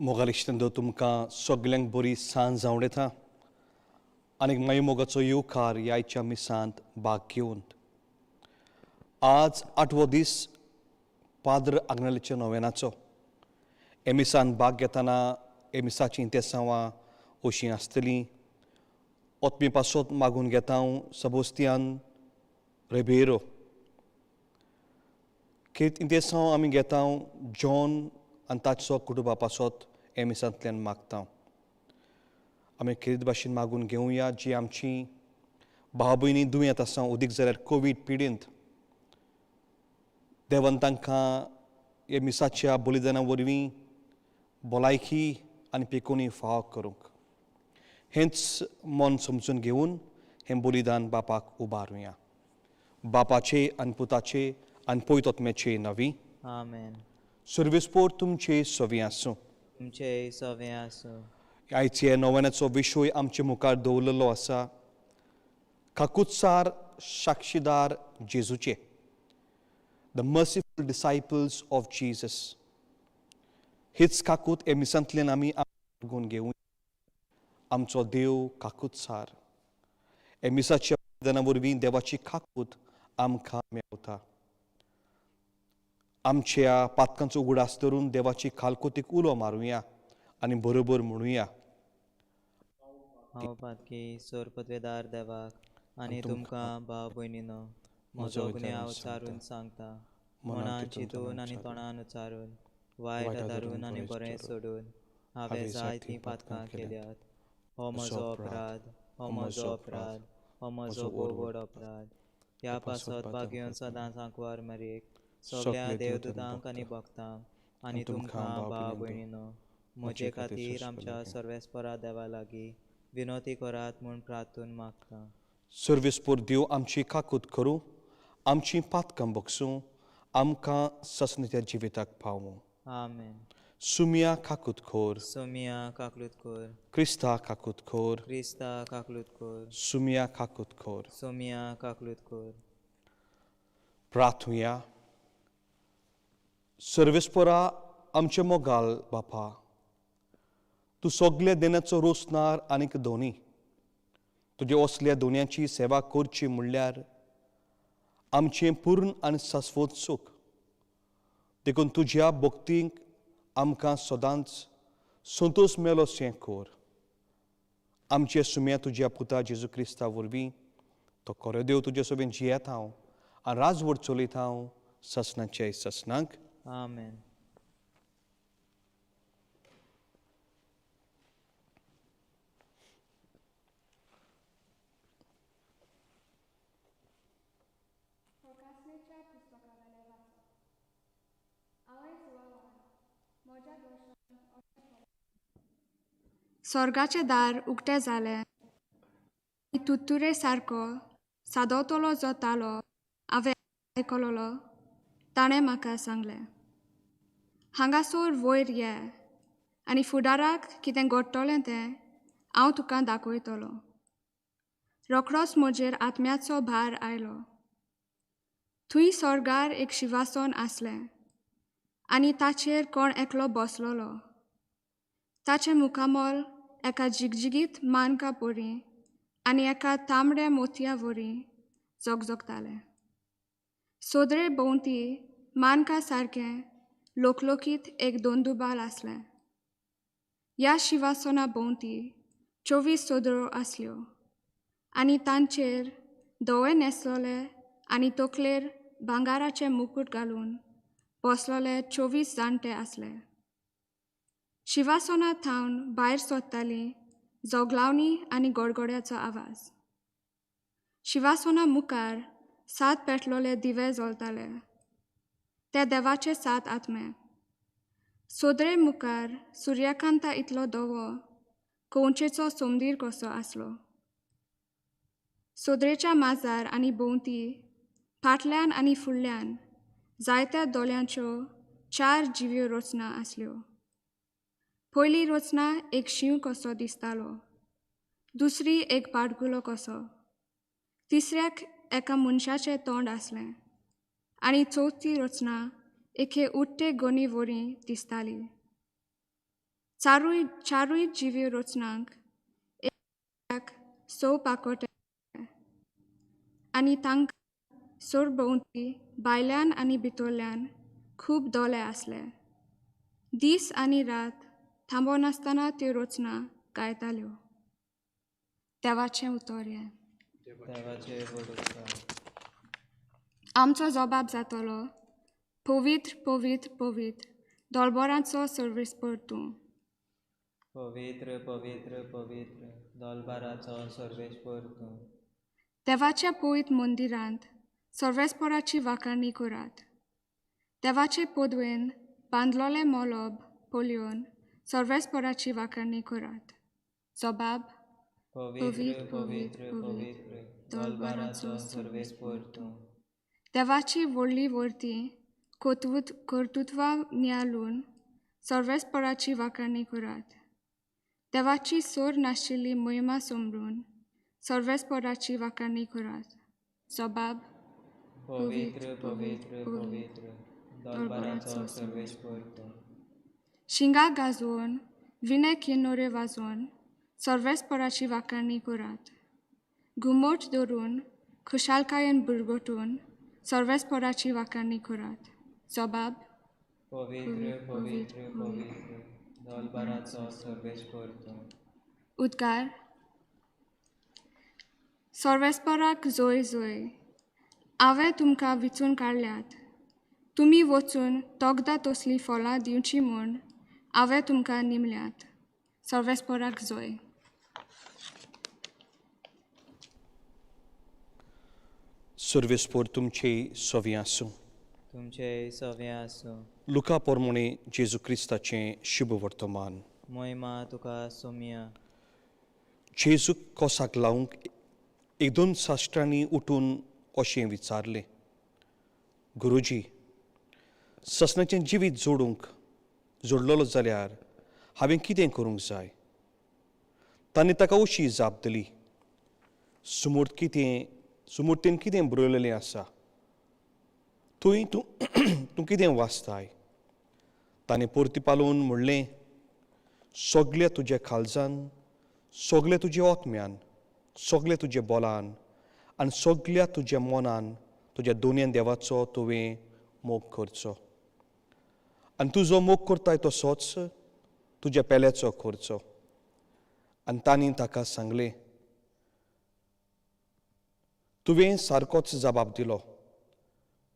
मोगालिश्टंदो तुमकां सगल्यांक बरी सांज जावं येता आनी मागीर मोगाचो येवकार ह्या मिसांत भाग घेवन आज आठवो दीस पाद्र आग्नेलीच्या नोवेनाचो. हे मिसान भाग घेतना हे मिसाचीं इंतेसांवां अशीं आसतलीं. ओतमी पासत मागून घेता हांव सबोस्तियान रेबेरो. इंतेसांव आमी घेता जॉन आनी ताचो कुटुंबा पासत हे मिसांतल्यान मागता. आमी खेरीत भाशेन मागून घेवया जी आमची भाव भयणी दुयेंत आसा उदीक जाल्यार कोवीड पिडेंत देवान तांकां हे मिसाच्या बलिदाना वरवीं भलायकी आनी पिकोणी फाव करूंक हेंच मन समजून घेवन हें बलिदान बापाक उबारुया. बापाचे आनी पुताचे आनी पवित्र नवी. आमेन. सर्वेस्पोर तुमचे सवी आसूं. तुमचेय सवे आसूं. आयचे नव्यानाचो विशय आमचे मुखार दवरलेलो आसा, काकुत्सार साक्षीदार जेजूचे, the merciful disciples of Jesus. हीच काकूत हे मिसांतल्यान आमी मागून घेवं. आमचो देव काकुत्सार. हे मिसाच्या बलिदाना वरवीं देवाची काकूत आमकां मेवता. आमच्या पातकांचो उगडास धरून देवाची खालकोतीक उलो मारुया आनी बरोबर म्हणुया. हांव पातकी सोरपत्वेदार देवाक आनी तुमकां भाव भयणीनो म्हजो गुन्यांव उच्चारून सांगता. मनान चिंतून आनी तोंडान उच्चारून, वायट आदारून आनी बरें सोडून हांवें जायतीं पातकां केल्यात. हो म्हजो अपराध, हो म्हजो अपराध, हो म्हजो भोव व्हड अपराध. ह्या पासत भाग्योन सदांच आंकवार मरेक सगळ्या देवदूतांक आनी भक्तांक आनी तुमकां भाव भयणीनो म्हजे खातीर आमच्या सर्वेस्परा देवा लागीं विनोती करात म्हूण प्रार्थून मागता. सर्वेस्पोर देव आमची काकूत करूं, आमची पातकां बगसूं, आमकां ससनेच्या जिविताक पावूं. आमेन. सुमिया काकूत खोर. सोमिया काकलूत कोर. क्रिस्ता काकूत खोर. क्रिस्ता काकलूत कोर. सुमिया काकूत खोर. सोमिया काकलूत कोर. प्रार्थुया. सर्वेस्पोरा आमचे मोगाल बापा, तूं सगल्या देण्याचो रोसणार आनीक धोनी. तुजे असल्या दोनयांची सेवा करची म्हणल्यार आमचें पूर्ण आनी शाश्वत सूख. देखून तुज्या भक्तींक आमकां सदांच संतोश मेलो शें कोर. आमचे सुम्या तुज्या पुता जेजू क्रिस्ता वरवीं तो खरो देव तुजे सोबेन जियेता हांव आनी राजवट चलयता हांव ससनाचे ससनाक. आमेन. स्वर्गाचें दार उक्तें जालें आनी तुत्तुरे सारको सादवतलो जो तालो हांवें आयकलोलो ताणें म्हाका सांगलें, हांगासर वयर ये आनी फुडाराक कितें घडटलें तें हांव तुका दाखयतलो. रोखडोच म्हजेर आत्म्याचो भार आयलो. थंय स्वर्गार एक शिवासन आसलें आनी ताचेर कोण एकलो बसलोलो. ताचें मुखामळ एका जिगजिगीत मानका परी आनी एका तांबड्या मोतया वरी झगझगतालें. सोदरे भोंवती मानका सारकें लोकलोकीत एक दोंदुबाल आसलें. ह्या शिवासना भोंवती 24 सोदरो आसल्यो आनी तांचेर धवे न्हेसलोले आनी तकलेर भांगाराचे मुकूट घालून बसलोले 24 जाणटे आसले. शिवासना थावन भायर सोदताली जोगलावणी आनी गडगड्याचो आवाज. शिवासना मुखार 7 पेटलोले दिवे जलताले. ते देवाचे 7 आत्मे. सोदरे मुखार सुर्यकांता इतलो धवो कंवचेचो सोमदीर कसो आसलो. सोदरेच्या माजार आनी भोंवती फाटल्यान आनी फुडल्यान जायत्या दोळ्यांच्यो 4 जिव्यो रचना आसल्यो. पयली रचना एक शींव कसो दिसतालो, दुसरी एक पाडगुलो कसो, तिसऱ्याक एका मनशाचें तोंड आसलें आनी चवथी रचना एके उडटे गोनी वरी दिसताली. चारूय जिव्यो रचनांक एक 6 पाकोटे आनी तांकां सरभोंवती भायल्यान आनी भितरल्यान खूब दोळे आसले. दीस आनी रात थांबनासतना त्यो रचना गायताल्यो. देवाचें उतर हें. आमचो जबाब जातलो, पवित्र पवित्र पवित्र दोलबरांचो सर्वेस्पर तूं. पवित्र पवित्र पवित्र दोलबाराचो सर्वेस्पर तूं. देवाच्या पवित्र मंदिरांत सर्वेस्पराची वाखाणी करात. देवाचे पदवेन बांदलोलें मॉलोब पोलयोन सर्वेस्पराची वाखाणी करात. जबाब पवित्र पवित्र पवित्र दलबाराचो सर्वेस्पर तूं. देवाची व्हडली वर्ती कर्तृत्वां नियाळून सर्वेस्पराची वाखाणी करात. देवाची सोर नाशिल्ली महिमा समरून सर्वेस्पराची वाखाणी करात. जबाब पवित्र पवित्र पवित्र दलबाराचो सर्वेस्पर तूं. शिंगा गाजोवन विणे किन्नोरे वाजोवन सर्वेस्पराची वाखाणी करात. घुमट धरून खुशालकायेन बुरगटून सर्वेस्पराची वाखाणी करात. जबाब पवित्र पवित्र पवित्र दलबाराचो सर्वेस्पर तूं. उद्गार. सर्वेस्पराक जोय जोय, हांवें तुमकां विचून काडल्यात, तुमी वचून तोगदां तसलीं फळां दिवचीं म्हूण हांवें तुमकां निमल्यात. सर्वेस्पराक जोय. सर्वेस्पोर तुमचे सवी आसूं. तुमचे सवे आसूं. लुका पोरमोणे जेजू क्रिस्ताचें शुभ वर्तमान. मोहिमा तुका सोमिया. जेजूक कोसाक लावंक एक दोन शास्त्रांनी उठून अशें विचारलें, गुरुजी, ससनाचें जिवीत जोडूंक जोडलेलो जाल्यार हांवें कितें करूंक जाय? तांणी ताका अशी जाप दिली, सुमूर्तीन कितें बरयलेलें आसा, थंय तूं तूं कितें वाचताय? ताणें परती पालोवन म्हणलें, सगल्या तुज्या काळजान, सगल्या तुज्या आत्म्यान, सगल्या तुज्या बोलान आनी सगल्या तुज्या मनान तुज्या दोनयान देवाचो तुवें मोग करचो, आनी तुजो मोग करताय तसोच तुज्या पेल्याचो करचो. आनी तांणी ताका सांगलें, तुवें सारकोच जबाब दिलो,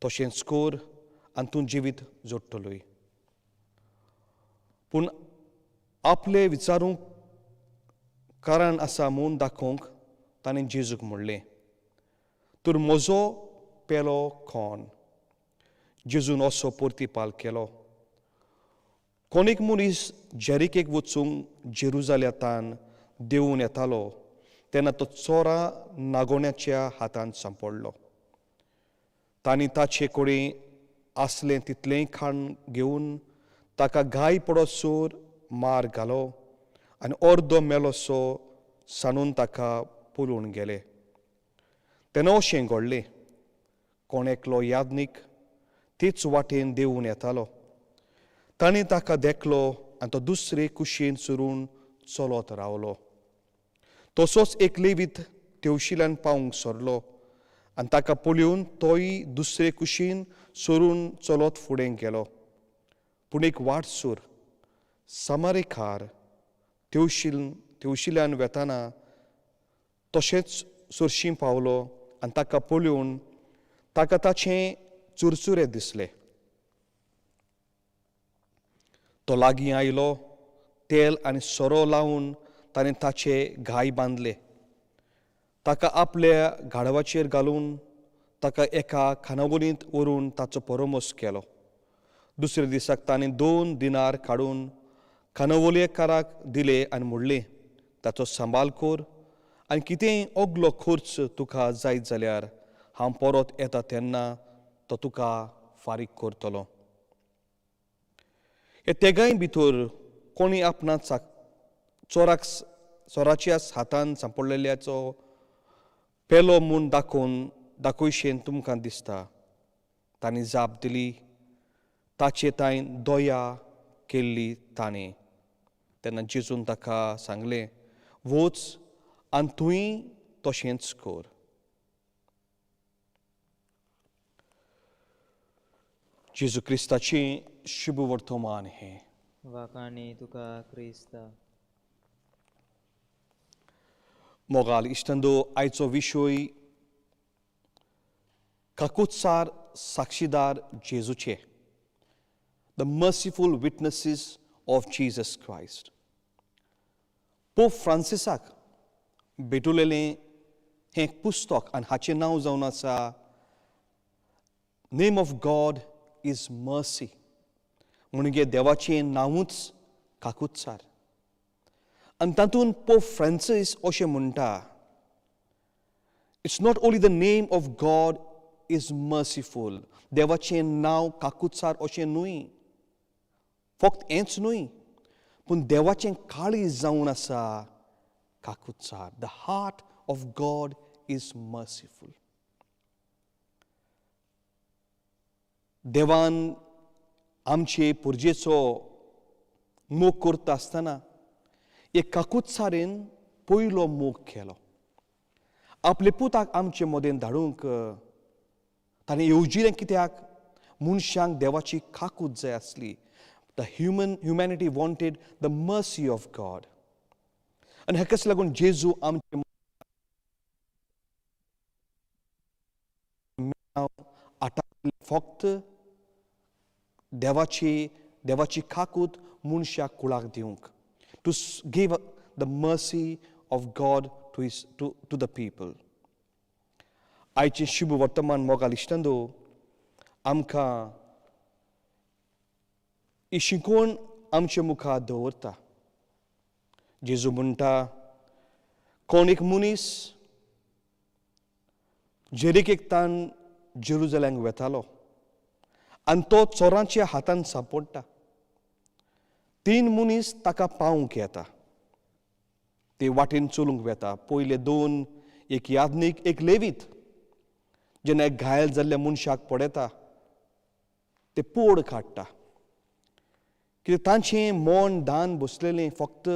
तशेंच कर आनी तूं जिवीत जोडटलोय. पूण आपले विचारूंक कारण आसा म्हूण दाखोवंक ताणें जेजूक म्हणलें, तर म्हजो पेलो कोण? जेजून असो परतीपाल केलो, कोण एक मनीस जेरिकेक वचूंक जेरुजाल्यांतान देंवून येतालो तेन्ना तो चोरा नागोण्याच्या हातांत सांपडलो. तांणी ताचे कडेन आसलें तितलेंय खाण घेवन ताका घाय पडसर मार घालो आनी अर्दो मेलोसो सांडून ताका पळोवन गेले. तेन्ना अशें घडलें, कोण एकलो याज्ञीक तेच वाटेन देंवून येतालो. ताणें ताका देखलो आनी तो दुसरे कुशेन सरून चलत रावलो. तसोच एक लेवीत तेवशिल्यान पावूंक सरलो आनी ताका पळोवन तोय दुसरे कुशीन सरून चलत फुडें गेलो. पूण एक वाटसूर समारेकार तेवशिल्यान वेताना तशेंच सरशीं पावलो आनी ताका पळोवन ताका ताचें चुरचुरे दिसले. तो लागीं आयलो, तेल आनी सोरो लावन ताणें ताचे घाय बांदले. ताका आपल्या गाढवाचेर घालून ताका एका खानावळींत व्हरून ताचो परामर्श केलो. दुसऱ्या दिसाक ताणें 2 दिनार काडून खानावळीकाराक दिले आनी म्हणलें, ताचो सांबाळ कर आनी कितेंय अगलो खर्च तुका जायत जाल्यार हांव परत येता तेन्ना तो तुका फारीक करतलो. हे तेगांय भितर कोणी आपणा चोराक चोराच्या हातान सांपडलेल्याचो पेलो म्हूण दाखोवन दाखयशेन तुमकां दिसता? तांणी जाप दिली, ताचे तांय दया केल्ली ताणें. तेन्ना जेजून ताका सांगलें, वच आनी तुंय तशेंच कर. जेजू क्रिस्ताचें शुभ वर्तमान हें. वाखाणी तुका क्रिस्ता. मोगाल इश्टंदो, आयचो विशय काकुत्सार साक्षीदार जेजूचे, the merciful witnesses of Jesus Christ. Pope फ्रांसिसाक भेटुलेलें हें एक पुस्तक आनी हाचें नांव जावन आसा name of God is mercy म्हणजे देवाचें नांवूच काकुत्सार. आनी तातूंत पोप फ्रांसीस अशें म्हणटा, it's not only the name of God is merciful, देवाचें नांव काकुत्सार अशें न्हय, फक्त हेंच न्हय, पूण देवाचें काळीज जावन आसा काकुत्सार. The heart of God is merciful. देवान आमचे पुरजेचो मोग करता आसतना एक काकुत्सारेन पयलो मोग केलो. आपले पुताक आमचे मदेन धाडूंक ताणें येवजिलें, कित्याक मनशांक देवाची काकूत जाय आसली. The humanity wanted the mercy of God. आनी हाकाच लागून जेजू आमचे आटा फक्त देवाची काकूत मनशाक कुळाक दिवंक, to give the mercy of God to the people. आयचें शुभ वर्तमान मोगाल इश्टांनो, आमकां ही शिकवण आमचे मुखार दवरता. जेजू म्हणटा, कोण एक मनीस जेरीकेक तान जेरुजल्यांक वेतालो आनी तो चोरांच्या हातान सांपडटा. तीन मनीस ताका पावूंक येता, ते वाटेन चलूंक वेता. पयले दोन, एक याज्ञीक एक लेवीत, जेन्ना एक घायल जाल्ल्या मनशाक पळयता ते पोड काडटा, कित्याक तांचें मन दान बसलेलें फक्त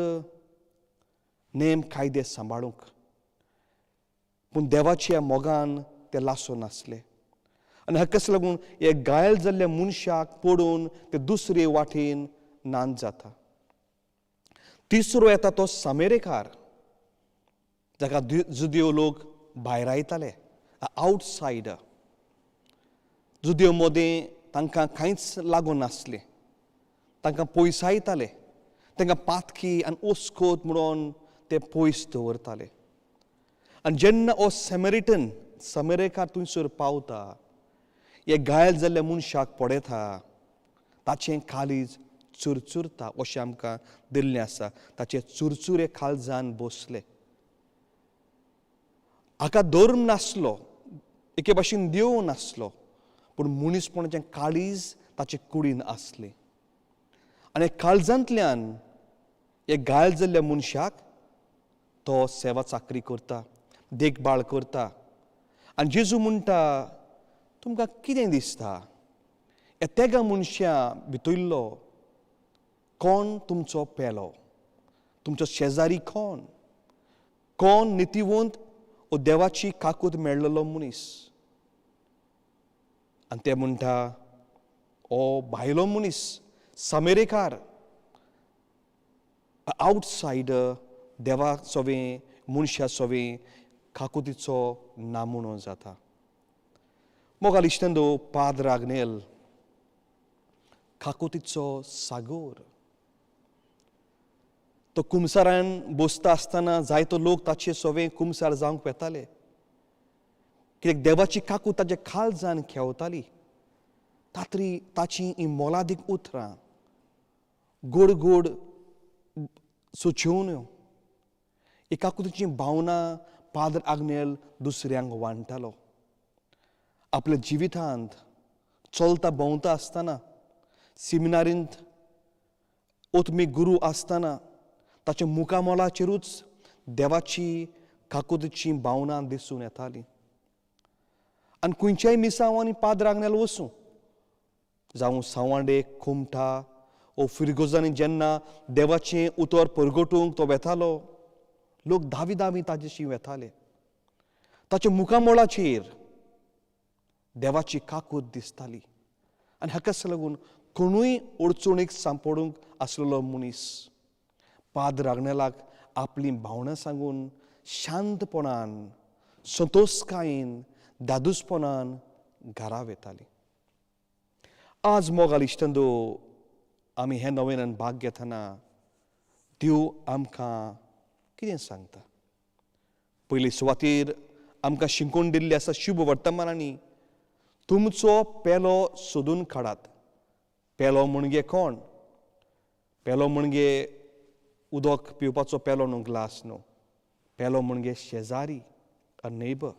नेम कायदे सांबाळूंक, पूण देवाच्या मोगान ते लासो नासले. आनी हाकाच लागून एक घायल जाल्ल्या मनशाक पडून ते दुसरे वाटेन नांद जाता. तिसरो येता तो सामेरेकार, जाका जुदियो लोक भायरायताले, आवटसायडर. जुदियो मदें तांकां कांयच लागून नासलें, तांकां पयसायताले, तांकां पातकी आनी ओस्कोत म्हणून ते पयस दवरताले. आनी जेन्ना हो सेमेरिटन समेरेकार थंयसर पावता, हे घायल जाल्ल्या मनशाक पळयता, ताचें काळीज चुरचुरता अशें आमकां दिल्लें आसा. ताचे चुरचुरे काळजान बसले. हाका धर्म नासलो, एके भाशेन देव नासलो, पूण मनीसपणाचें काळीज ताचे कुडीन आसलें. आनी काळजांतल्यान एक घायल जाल्ल्या मनशाक तो सेवा चाकरी करता, देखभाळ करता. आनी जेजू म्हणटा, तुमकां कितें दिसता, ह्या तेगा मनशां भितरलो कोण तुमचो पेलो, तुमचो शेजारी कोण, कोण नितीवंत ओ देवाची काकूत मेळ्ळलो मनीस? आनी ते म्हणटा, ओ भायलो मनीस, सामेरेकार, आवटसायडर, देवा सोवें मनशा सोवें काकुतीचो नामुणो जाता. मोगाल इश्टांनो, पाद्र आग्नेल काकुतीचो सागोर. तो कुमसारान बसता आसतना जायतो लोक ताचे सोवें कुमसार जावंक वेताले, कित्याक देवाची काकूत ताचे काळजान खेवताली. तात्री ताची ही मोलादीक उतरां गोड गोड सुचोवण्यो, ही काकुतीची भावना पाद्र आग्नेल दुसऱ्यांक वांट्टालो. आपल्या जिवितांत चलता भोंवता आसतना, सिमिनारींत ओतमी गुरू आसतना ताच्या मुखामोलाचेरूच देवाची काकुतीची भावना दिसून येताली. आनी खंयच्याय मिसांव आनी पाद्र आग्नेल वचूं, जावं सावांडे, कुमठा ओ फिरगोजांनी जेन्ना देवाचें उतर परगटूंक तो वेतालो, लोक धावी धावी ताजेशी वेताले. ताच्या मुखामोळाचेर देवाची काकूत दिसताली. आनी हाकाच लागून कोणूय अडचणीक सांपडूंक आसलेलो मनीस पाद्र आग्नेलाक आपली भावनां सांगून शांतपणान, संतोशकायेन, दादूसपणान घरा वेताली. आज मोगाल इश्टांनो, आमी हे नवेनान भाग घेतना देव आमकां कितें सांगता? पयली सुवातेर आमकां शिकोवन दिल्ली आसा शुभ वर्तमानांनी, तुमचो पेलो सोदून काडात. पेलो म्हणजे कोण? पेलो म्हणजे उदक पिवपाचो पेलो न्हू, ग्लास न्हू. पेलो म्हणजे शेजारी, अ नेबर.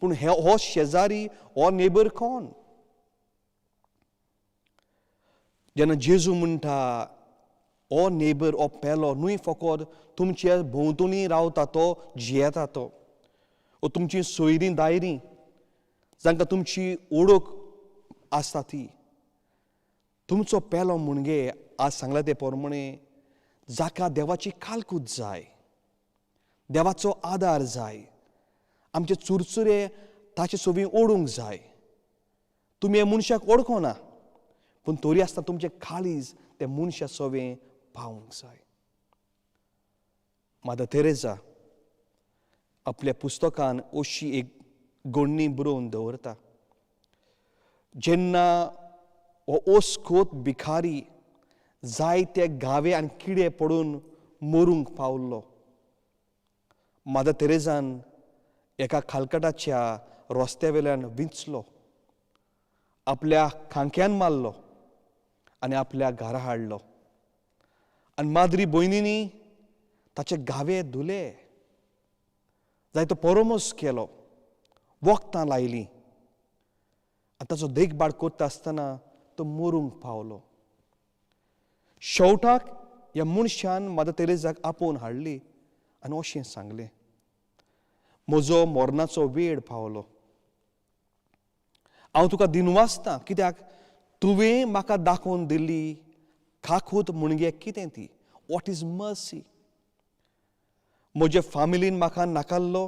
पूण हो शेजारी, हो नेबर कोण? जेन्ना जेजू म्हणटा हो नेबर, हो पेलो न्हय फकत तुमचे भोंवतणी रावता तो, जियेता तो, ओ तुमची सोयरीं दायरीं जांकां तुमची ओळख आसता ती, तुमचो पेलो म्हणजे आज सांगला ते प्रमाणे जाका देवाची कालकूत जाय, देवाचो आदार जाय, आमचे चुरचुरे ताचे सोबी ओडूंक जाय. तुमी ह्या मनशाक ओळखना पूण तरी आसतना तुमचें काळीज ते मनशा सोबें पावूंक जाय. मादर तेरेजा आपल्या पुस्तकान अशी एक गोडणी बरोवन दवरता, जेन्ना हो ओस्कोत भिखारी जायते गावे आनी किडे पडून मरूंक पावल्लो, मादर तेरेजान एका खालकटाच्या रस्त्या वेल्यान विंचलो, आपल्या खांक्यान मारलो आनी आपल्या घरा हाडलो आनी माद्री भयणींनी ताचे गावे धुले, जायतो परोमोस केलो, वखदां लायलीं आनी ताचो देखभाल करता आसतना तो मरूंक पावलो. शेवटाक ह्या मनशान मादर तेरेजाक आपोवन हाडली आनी अशें सांगलें, म्हजो मरणाचो वेळ पावलो, हांव तुका दिनवासता कित्याक तुवें म्हाका दाखोवन दिल्ली काकूत म्हणजे कितें ती, what is mercy. म्हजे फामिलीन म्हाका नाकाल्लो,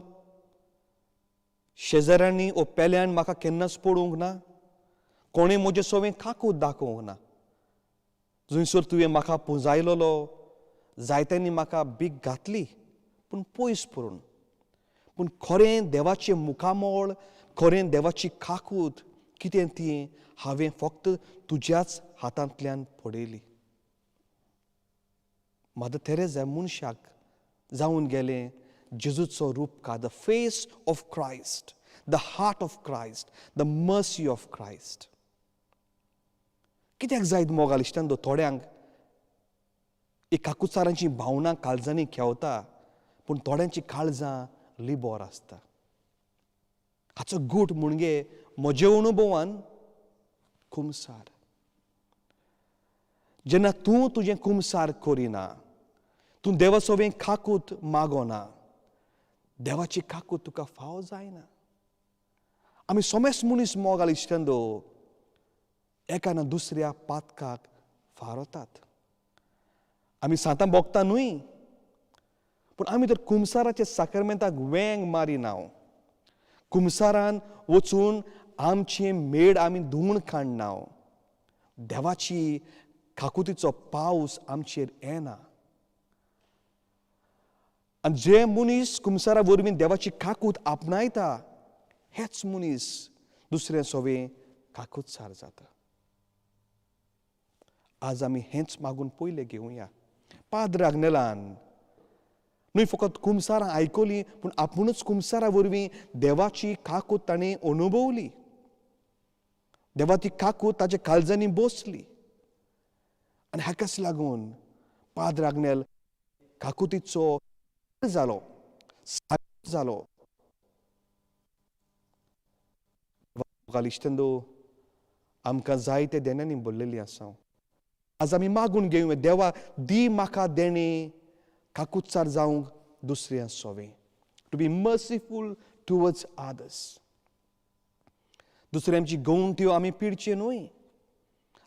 शेजाऱ्यांनी ओ पेल्यान म्हाका केन्नाच पळोवंक ना, कोणें म्हजे सोवें काकूत दाखोवंक ना. जंयसर तुवें म्हाका पुंजायलोलो जायत्यांनी म्हाका भीक घातली पूण पयस पडून, पूण खरें देवाचें मुखामळ, खरें देवाची काकूत कितें ती हांवें फक्त तुज्याच हातांतल्यान पळयली. मादर तेरेजा मनशाक जावन गेलें जेजूचो रूपकार, the face of Christ, the heart of Christ, the mercy of Christ. कित्याक जायत मोगाल इश्टांनो थोड्यांक एक काकुचारांची भावना काळजांनी खेवता पूण थोड्यांची काळजां लिबोर आसता. हाचो गूट म्हणजे म्हजे अनुभवान कुमसार. जेन्ना तूं तुजें कुमसार करिना, तूं देवा सोबें काकूत मागोना, देवाची काकूत तुका फाव जायना. आमी सोमेस मनीस मोगाल इश्टांनो एका ना दुसऱ्या पातकाक फारवतात. आमी सांतां भोगता न्हय पूण आमी तर कुमसाराच्या साकरमेंताक वेंग मारिना. कुमसारान वचून आमचे मेड आमी धुवून काडना, देवाची काकुतीचो पावस आमचेर येना. आनी जे मनीस कुमसारा वरवीं देवाची काकूत आपणायता हेच मनीस दुसऱ्या सोवे काकूतसार जाता. आज आमी हेंच मागून पयलें घेवया. पाद्र आग्नेलान न्हय फकत कुमसारां आयकली पूण आपुणूच कुमसारा वरवीं देवाची काकूत ताणें अनुभवली, देवाची काकूत ताच्या काळजांनी बसली आनी हाकाच लागून पाद्र आग्नेल काकुतीचो जालो, जालो. इश्टंदो आमकां जायते देण्यांनी भरलेली आसा. आज आमी मागून घेवया, देवा दी म्हाका देणें काकुत्सार जावंक दुसऱ्या सोवें, to be merciful towards others. दुसऱ्यांची गवंट्यो आमी पिडच्यो न्हय,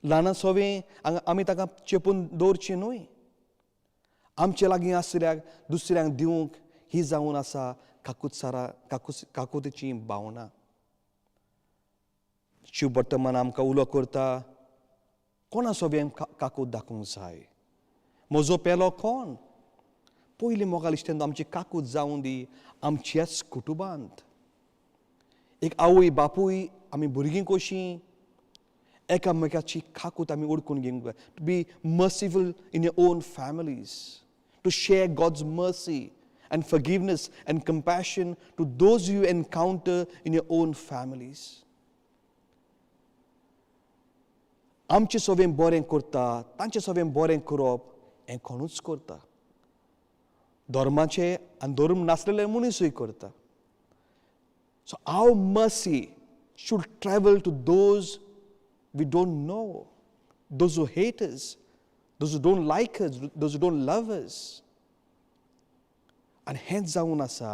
ल्हाना सोवें आमी ताका चेपून दवरचें न्हय. आमचे लागीं आसल्याक दुसऱ्यांक दिवंक ही जावन आसा काकुत्सारा काकुतीची भावना. शिव वर्तमान आमकां उलो करता, कोणा सोबें काकूत दाखोवंक जाय, म्हजो पेलो कोण? पयलीं मोगाल इश्टांनो आमची काकूत जावं दी आमच्याच कुटुंबांत. एक आवय बापूय आमी भुरगीं कशीं एकामेकाची काकूत आमी ओडकून घेवंक जाय. To be merciful in your own families, to share God's mercy and forgiveness and compassion to those you encounter in your own families. आमचें सगळें बरें करता तांचें सगळें बरें करप हें कोणूच करता. धर्माचें आनी धर्म नासलेले मनीसूय करता. So our mercy should travel to those we don't know, those who hate us, those who don't like us, those who don't love us. आनी हेंच जावन आसा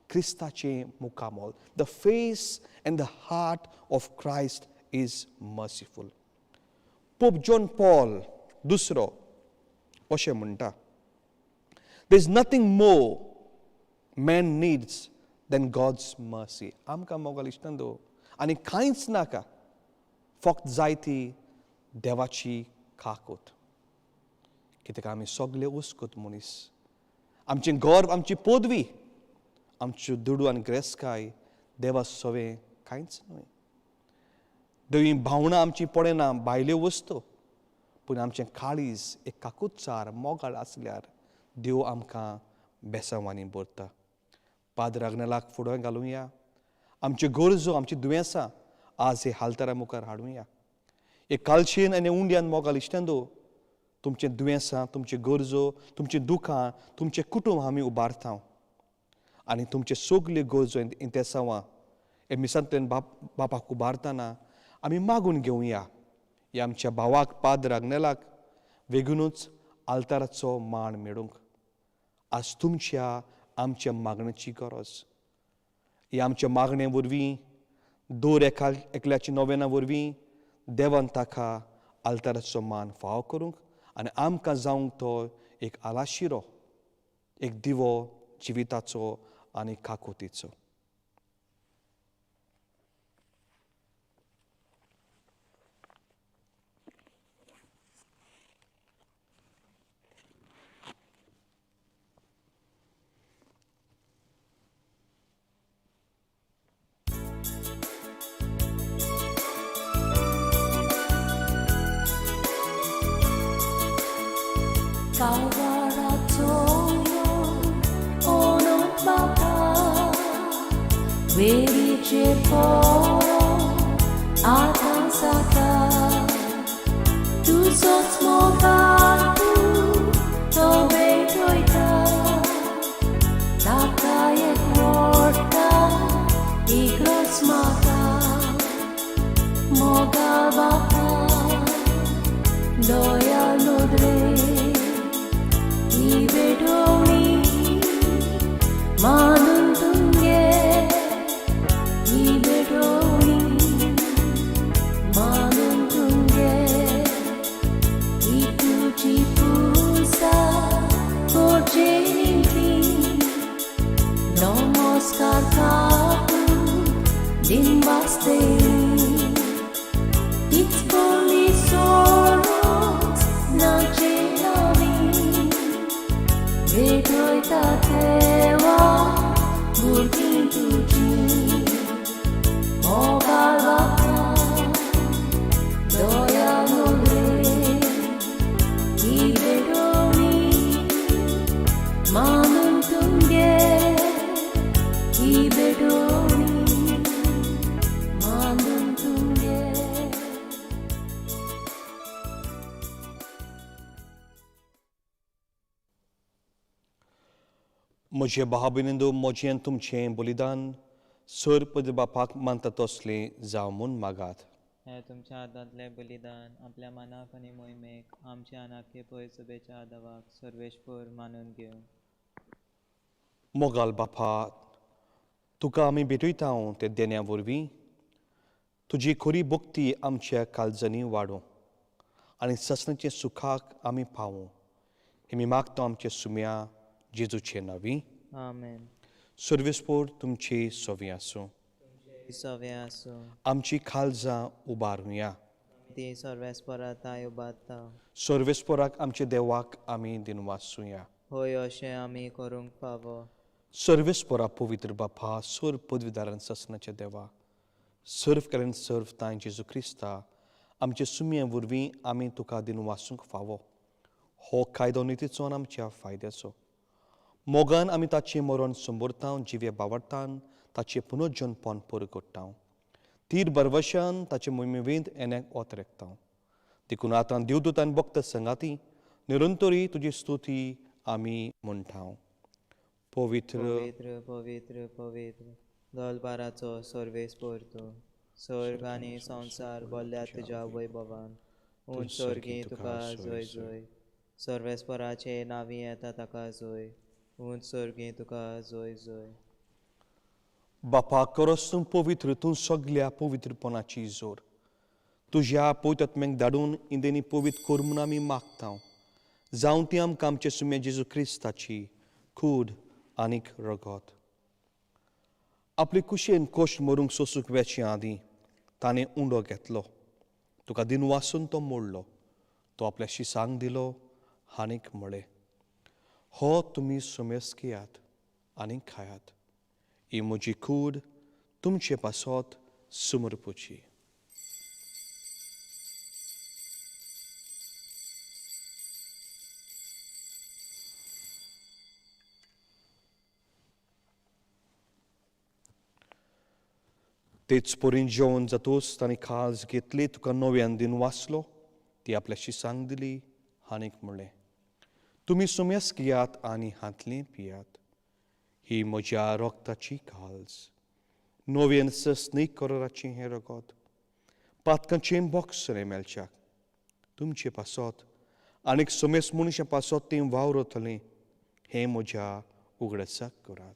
क्रिस्ताचें मुखामोल. The face and the heart of Christ is merciful. Pope John Paul दुसरो अशें म्हणटा, there is nothing more man needs than God's mercy. आमकां मोगाल इश्टांनो आनी कांयच नाका, फक्त जाय ती देवाची काकूत. कित्याक आमी सगळे उसकत मनीस, आमचें गर्व, आमची पदवी, आमच्यो दुडू आनी ग्रेसकाय देवा सवें कांयच न्हय. देवी भावनां आमची पळयना भायल्यो वस्तू, पूण आमचें काळीज एक काकुतचार मोगाळ आसल्यार देव आमकां बेसांवांनी भरता. पाद्र आग्नेलाक फुडें घालुया, आमच्यो गरजो, आमची दुयेंसां आज हे हालतारा मुखार हाडुया. एक कालशेन आनी उंड्यान मोगाल इश्टांनो, तुमचें दुयेंसां, तुमच्यो गरजो, तुमचीं दुखां, तुमचें कुटुंब आमी उबारता आनी तुमचे सगल्यो गरजो इंतेसांवां हे मिसांतल्यान बापाक उबारतना आमी मागून घेवया. ह्या आमच्या भावाक पाद्र आग्नेलाक वेगुनूच आल्ताराचो मान मेळूंक आज तुमच्या आमच्या मागण्याची गरज. ह्या आमच्या मागणे वरवीं, दर एकल्याची नोवेना वरवीं देवान ताका आल्ताराचो मान फावो करूंक आनी आमकां जावंक तो एक आलाशिरो, एक दिवो जिविताचो आनी काकुतीचो. म्हजे भाव-भयणींनो, म्हजें तुमचें बलिदान सर पद बापाक मानता तसलें जावं म्हूण मागात. हें तुमच्या हातांतलें बलिदान आपल्या मनाक आनी मोहिमेक आमच्या आनाके पय सभेच्या आदावाक सर्वेशपूर मानून घेवं. मोगाल बापा, तुका आमी भेटयता ते देण्या वरवीं तुजी खरी भक्ती आमच्या काळजांनी वाडूं आनी ससनाचे सुखाक आमी पावूं. हे मी मागता आमच्या सुम्या जेजूचे नांवी. आमेन. सर्वेस्पोर तुमची सवी आसूं. सवे आसूं. आमची काळजां उबारुया. ती सर्वेस्परा ताय उबारता. सर्वेस्पोराक आमच्या देवाक आमी दिनवासुया. होय, अशें आमी करूंक फावो. सर्वेस्पोरा पवित्र बापा, सर्व पदवीदारान ससनाच्या देवा, सर्व केल्यान सर्व तांय जेजू क्रिस्ता आमचे सुमये वरवीं आमी तुका दिनवासूंक फावो. हो कायदो नितीचो आनी आमच्या फायद्याचो. मोगान आमी ताचें मरण संबोरता, जिवे बावडटान ताचें पुनर्जनपण पुरो करता, तीर बरवशान ताचे मोहिमेंत येण्याक ओत रेखता. देखून आतां देवदूतान भक्त संगाती निरंतरी तुजी स्तुती आमी म्हणटा. पवित्र पवित्र पवित्र पवित्र दलबाराचो सर्वेस्पर तूं, स्वर्ग आनी संवसार भरल्यात तुज्या वैभवान. उंच स्वर्गी तुका जय जय. सर्वेस्पराचे नांवी येता ताका जय. उंच स्वर्गी तुका जय जय. बापा खरोच तूं पवित्र, तूं सगल्या पवित्रपणाची जोर. तुज्या पवित्र धाडून इंदेनी पवित्र कर म्हूण आमी मागता. जावं ती आमकां आमचे सुम्या जेजू क्रिस्ताची कूड आनीक रगत. आपले कुशेन कोश मरूंक सोसूंक वेचे आदीं ताणें उंडो घेतलो, तुका दिन वासून तो मोडलो, तो आपल्या शिसांक दिलो आनीक म्हळें, हो तुमी सुमेस घेयात आनी खायात, ही म्हजी कूड तुमचे पासत समर्पुची. तेच परीन जेवन जातूच ताणें खाज घेतली, तुका नव्यान दिन वाचलो, ती आपल्या शिसांक दिली आनीक म्हणलें, तुमी सुमेस घेयात आनी हांतलें पियात, ही म्हज्या रगताची काल्ज, नव्यान सस्नीक कराराचें हें रगत, पातकांचें बोक्सरें मेळच्याक तुमचे पासत आनीक सुमेस मनशां पासत तें वावरतलें, हें म्हज्या उगडासाक करात.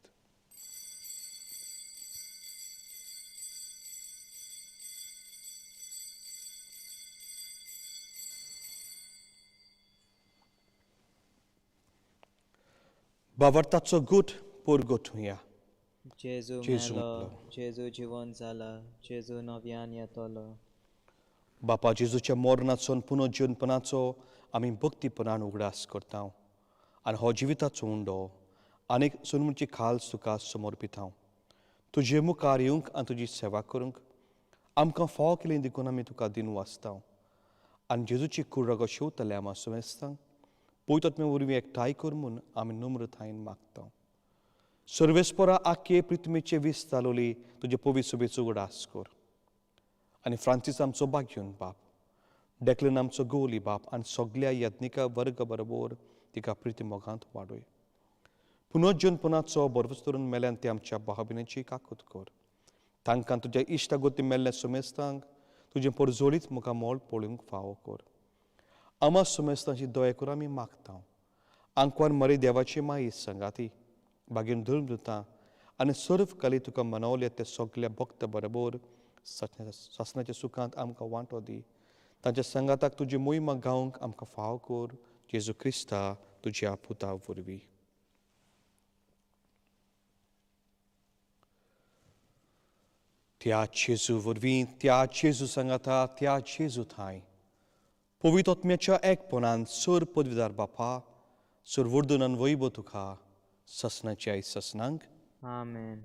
बावरताचो गूट पोरगोटुया. जेजू मेलो, जेजू जिवन जाला, जेजू नव्यान येतलो. बापा जेजूच्या मरणाचो पुनर्जीवनपणाचो आमी भक्तीपणान उगडास करता आनी हो जिविताचो उंडो आनीक सुनमुची खाल तुका समर्पिता. तुजे मुखार येवंक आनी तुजी सेवा करूंक आमकां फावो केली देखून आमी तुका दिन वाचता. आनी जेजूची कूड रगत शेवतल्या आमा सुमेस्तांक पवित्र वरवीं एकठांय कर म्हूण आमी नम्रतायेन मागता. सर्वेस्परा आख्खे पृथ्वीचे वीस चालवली तुजे पवित्र सभेचो उगडास कर. आनी फ्रांसीस आमचो बाग्यून बाप, डेक्लन आमचो गोली बाप आनी सगल्या यज्ञिका वर्ग बरोबर तिका प्रिती मोगांत वाडय. पुनर्जनपणाचो बरवस धरून मेल्यान ते आमच्या भावभिण्याची काकूत कर. तांकां तुज्या इश्टागोती मेल्ल्या सुमेस्तांक तुजें परजोळीत मुखार मोल पळोवंक फावो कर. आमा सुमेस्तांची दया कर आमी मागता. आंकवार मरे देवाची माई संगाती बागेन धर्म दिता आनी सर्व कली तुका मनवले ते सगल्या भक्त बरोबर सासनाच्या सुखांत आमकां वांटो दी. तांच्या संगाताक तुजी मोहिमा गावंक आमकां फावो कर. जेजू क्रिस्ता तुज्या पुता वरवीं. त्या जेजू वरवीं, त्या जेजू संगाता, त्या जेजू थांय पवित्र आत्म्याच्या एकपणान सर पदवीदार बापा सर वर्दनान वैभव तुका ससनाच्या ससनांक. आमेन.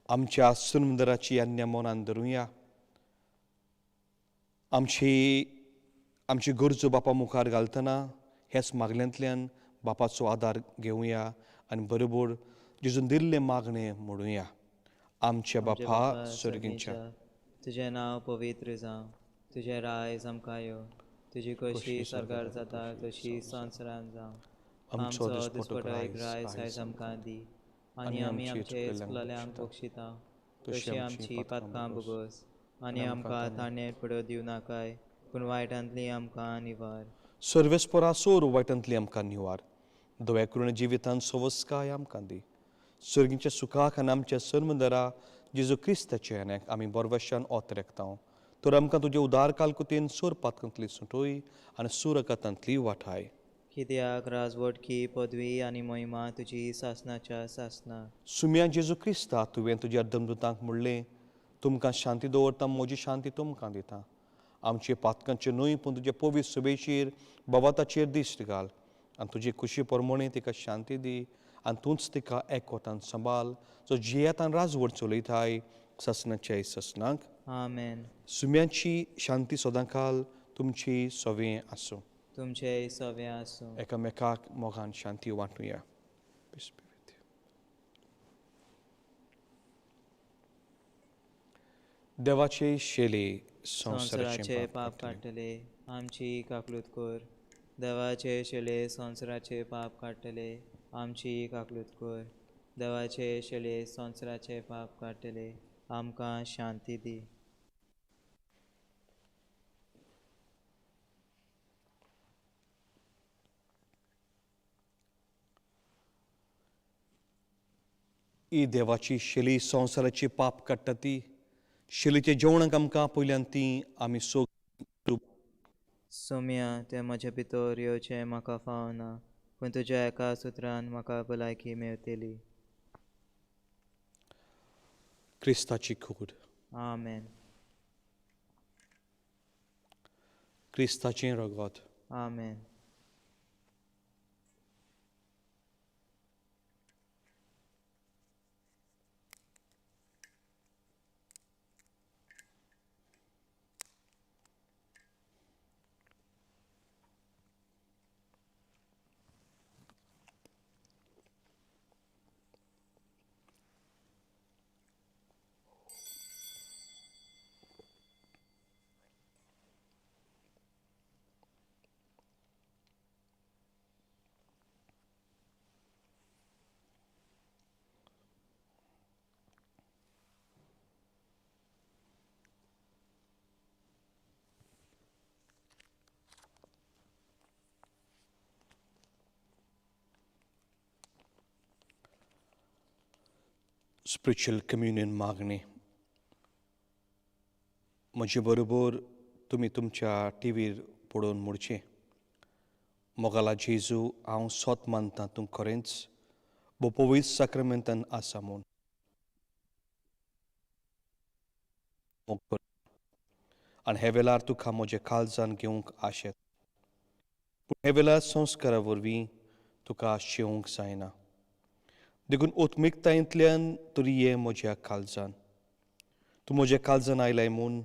आमच्या सुनंदराची आज्ञा मनान धरुया. आमची आमची गरजो बापा मुखार घालतना ह्याच मागल्यांतल्यान बापाचो आदार घेवया आनी बरोबर जेजून दिल्लें मागणें म्हणुया. आमच्या बापा सर्गींच्या, तुजें नांव पवित्र जावं, तुजें रायज आमकां यो, तुजी कशी सरकार जाता तशी संवसारांत जावं. आमचो दिसपटो एक रायज आयज आमकां दी आनी आमी आमचे चुकलेल्यांक बक्षिता तशी आमची पातकां भोगोस आनी आमकां ताणें पडो दिवं नाकाय, पूण वायटांतली आमकां निवार. सर्वेस्परा सोर वायटांतली आमकां निवार. दया करून जिवितांत सवस्काय आमकां दी. सर्गीच्या सुखाक आनी आमच्या सर्मदरा जेजू क्रिस्ताच्या येण्याक आमी बरवशान ओतरेकता. तर आमकां तुजे उदार कालकुतीन सोर पातकांतली सुटोय आनी सुरकातांतली वाठाय. कित्याक राजवटकी पदवी आनी महिमा तुजी सासनाच्या सासना. सुम्या जेजू क्रिस्ता, तुवें तुज्या दमदूतांक म्हणलें, तुमकां शांती दवरता, म्हजी शांती तुमकां दिता. आमचे पातकांचे न्हय पूण तुजे पवित्र सभेचेर बाबाताचेर दिश्ट घाल आनी तुजी खुशी प्रमाणे तिका शांती दी आनी तूंच तिका एकवटान सांबाळ, जो जियेतान राजवट चलयताय ससनाच्या ससनाक. आमेन. सुम्याची शांती सदांकाल तुमची सवें आसूं. तुमचे सवें आसूं. एकामेकाक मोगान शांती वांटुया. देवाचे शेले संवसाराचे पाप काडटले आमची काकलूत कर. देवाचे शेले संवसाराचे पाप काडटले आमची काकलूत कर. देवाचे शेले संवसाराचे पाप काडटले आमकां शांती दी. ही देवाची शेली संवसाराची पाप काडटा ती शेलीच्या जेवणाक आमकां पयल्यान ती आमी सो सोम्या तें म्हज्या भितर येवचें म्हाका फावना, पूण तुज्या एका सुत्रान म्हाका भलायकी मेळटली. क्रिस्ताची कूड. आमेन. क्रिस्ताचें रगत. आमेन. स्पिरिच्युअल कम्युनियन मागणी. म्हजे बरोबर तुमी तुमच्या टिवीर पळोवन मोडचें. मोगाला जेजू, हांव सोत मानता तूं खरेंच भोव साक्रमेंतान आसा म्हूण. आनी हे वेळार तुका म्हज्या काळजान घेवंक आशेत, पूण हे वेळार संस्कारा वरवीं तुका शेवंक जायना. देखून ओत्मिकतायेंतल्यान तरी ये म्हज्या काळजान. तूं म्हज्या काळजान आयलाय म्हूण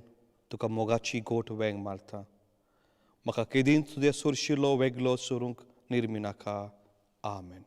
तुका मोगाची गोट वेंग मारता. म्हाका केदींच तुज्या सोरशिलो वेगळो सोरूंक निर्मिनाका. आमेन.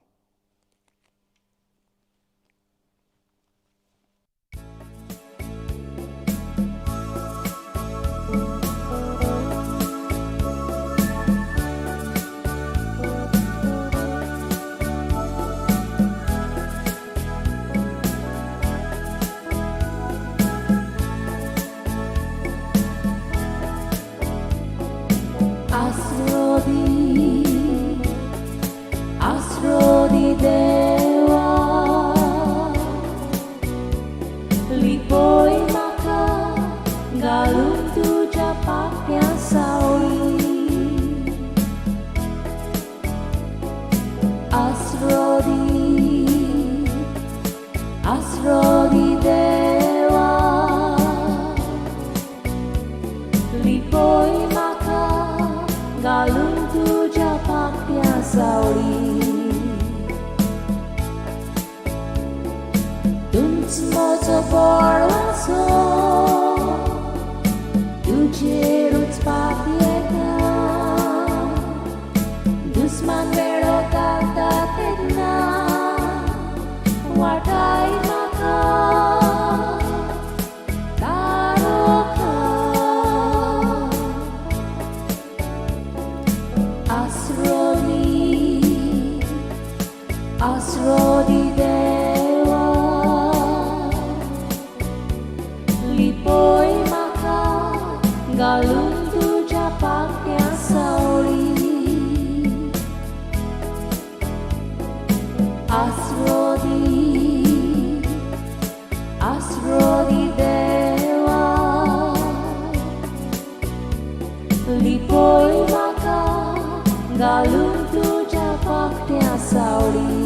Astro di Dewa Lipoi maka galung tuja pakya sauli. Astro di Dewa Lipoi maka galung tuja pakya sauli. Mozo borwaso तुजेरूच पापयेता दुस्मान वेळो घालता तेन्ना वाटाय म्हाका तारोखा. आसरो दी, आसरो दी देवा लिपोय म्हाका घालून तुज्या पाख्या सावळी. आसरो दी, आसरो दी देवा लिपोय म्हाका घालून तुज्या पाख्या सावळी.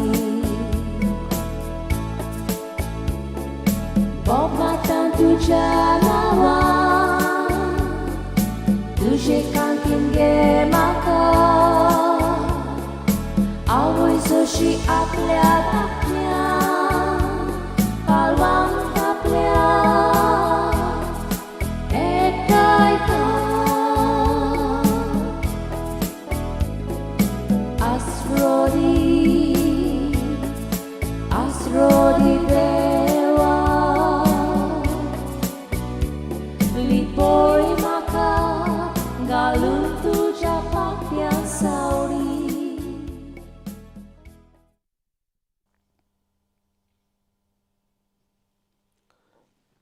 बोबाटां तुज्या नांवान तुजे कांतीन घे म्हाका. आवय जशी आपल्या धाकट्यांक पालवांक आपल्या एकठांयता. आसरो दी, आसरो दी देवा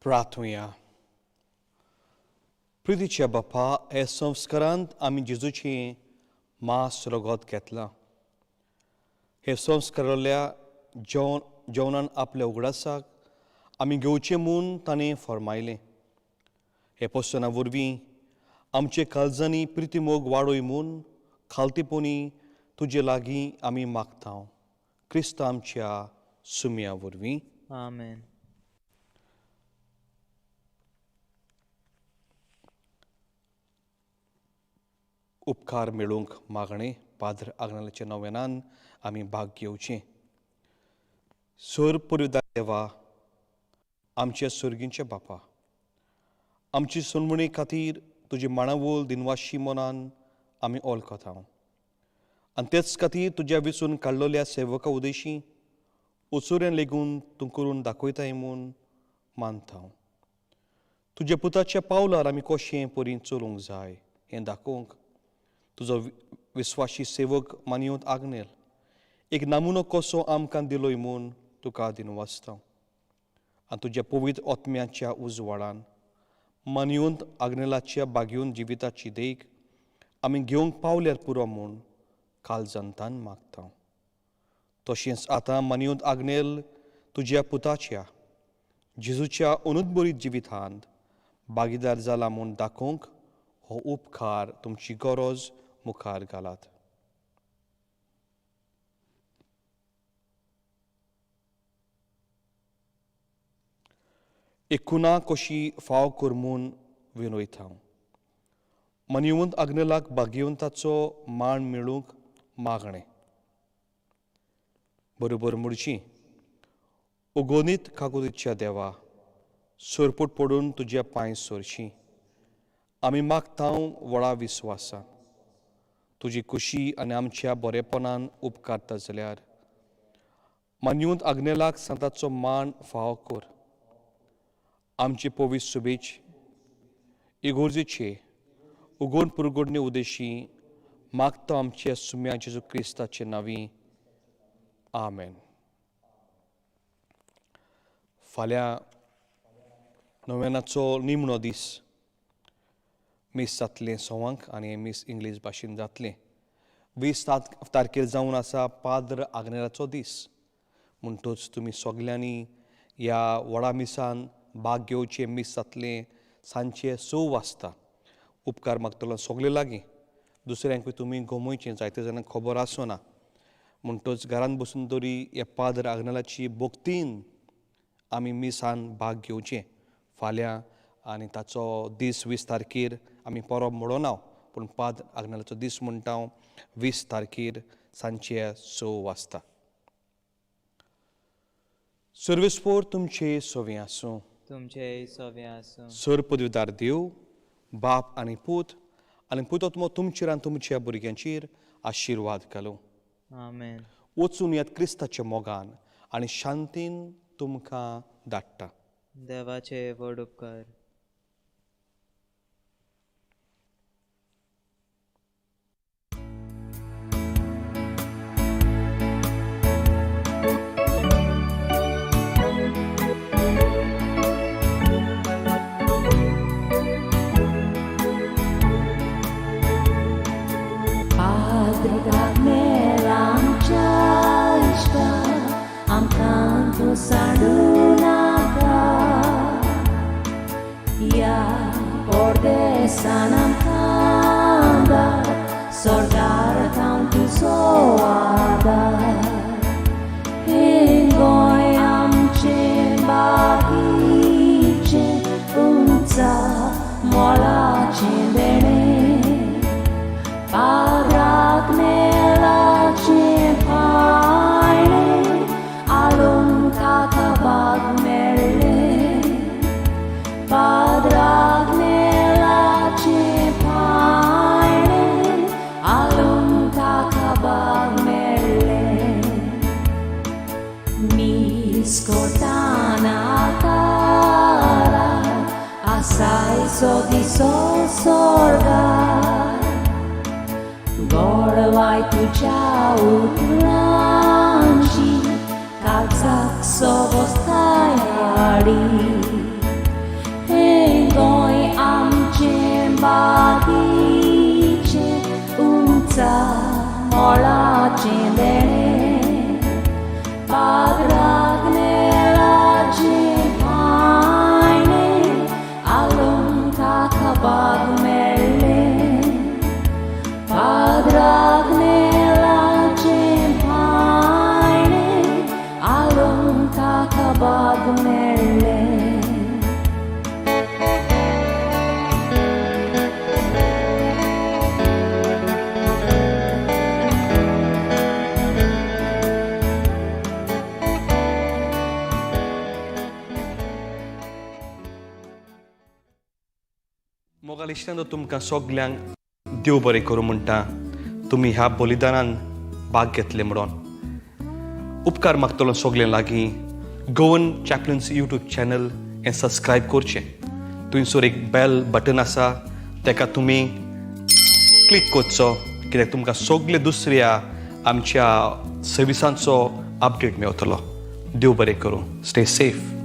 प्रार्थुया. प्रितीच्या बापा, हे संस्कारांत आमी जेजूचें मांस रगत घेतलां. हे संस्कारांतल्या जेवणान आपल्या उगडासाक आमी घेवचें म्हूण ताणें फर्मायलें. हे पसना वरवीं आमचे काळजांनी प्रितीमोग वाडोय म्हूण खालतीपणी तुजे लागीं आमी मागता, क्रिस्त आमच्या सुम्या वरवीं. आमेन. उपकार मेळूंक मागणें पाद्र आग्नेलाच्या नव्यानान आमी भाग घेवचें. सर पुर्विदा देवा, आमच्या सर्गींच्या बापा, आमची सुनवणी खातीर तुजी माणावळ दिनवाशी मनान आमी ओळखता आनी तेच खातीर तुज्या विसून काडलेल्या सेवका उदेशी उचुऱ्यान लेगून तूं करून दाखयताय म्हूण मानता. तुज्या पुताच्या पावलार आमी कशें परी चलूंक जाय हें दाखोवंक तुजो विस्वाशी सेवक मानयत आग्नेल एक नमुनो कसो आमकां दिलोय म्हूण तुका दिनवासता. आनी तुज्या पवित्र आत्म्याच्या उजवाडान मानयत आग्नेलाच्या बागेवन जिविताची देख आमी घेवंक पावल्यार पुरो म्हूण काळजांतान मागता. तशेंच आतां मानयत आग्नेल तुज्या पुताच्या जेजूच्या अनुद्बरीत जिवितांत भागीदार जाला म्हूण दाखोवंक हो उपकार तुमची गरज मुखार घालात. एकुणा कशी फाव कर म्हूण विनयता. मनिवंत आग्नेलाक भाग्यवंताचो मान मेळूंक मागणें. बरोबर म्हणची, उगोनीत काकुतीच्या देवा, सरपूट पडून तुज्या पांय सोरशी आमी मागता व्हडा विस्वासान. तुजी खुशी आनी आमच्या बरेपणान उपकारता जाल्यार मानयवंत आग्नेलाक सांताचो मान फाव कर. आमचे पवित्र शुभेच इगोर्जेचे उगोन पुरगोडणे उदेशी मागता आमच्या सुम्या जेजू क्रिस्ताचे नांवी. आमेन. फाल्यां नव्यानाचो निमणो दीस. मीस जातलें सवांक आनी मीस इंग्लीश भाशेन जातलें. 20 तारखेर जावन आसा पाद्र आग्नेलाचो दीस. म्हणटच तुमी सगल्यांनी ह्या व्हडा मिसान भाग घेवचें. मीस जातलें सांजचें 6 वाजता. उपकार मागतलो सगळे लागीं. दुसऱ्यांकूय तुमी गमोवचें, जायते जाणांक खबर आसना. म्हणटच घरांत बसून तरी ह्या पाद्र आग्नेलाची भक्तीन आमी मिसान भाग घेवचें फाल्यां. आनी ताचो दीस 20 तारखेर आमी परब म्हणोना, पूण पाद्र आग्नेलाचो दीस म्हणटा 20 तारखेर सांजचे 6 वाजता. सर्वेस्पोर तुमचे सोवे आसूं. तुमचे सोवे आसूं. सर पदवीदार देव बाप आनी पूत आनी पूत तुमचेर आनी तुमच्या भुरग्यांचेर आशिर्वाद घालूं. आमेन. वचून यात क्रिस्ताच्या मोगान आनी शांतीन तुमकां धाडटा. देवाचे व्हड उपकार. गोडवाय तुज्या उतरांची काळजाक सवस्ताय हाडी. मोगाल इश्टांनो, तुमकां सगल्यांक देव बरें करूं म्हणटा, तुमी ह्या बलिदानान भाग घेतले म्हणून. उपकार मागतलो सगल्यां लागीं, गोवन चॅपलन्स यूट्यूब चॅनल हें सबस्क्रायब करचें. थंयसर एक बेल बटन आसा, तेका तुमी क्लिक करचो, कित्याक तुमकां सगळे दुसऱ्या आमच्या सर्विसांचो अपडेट मेवतलो. देव बरें करूं. Stay safe.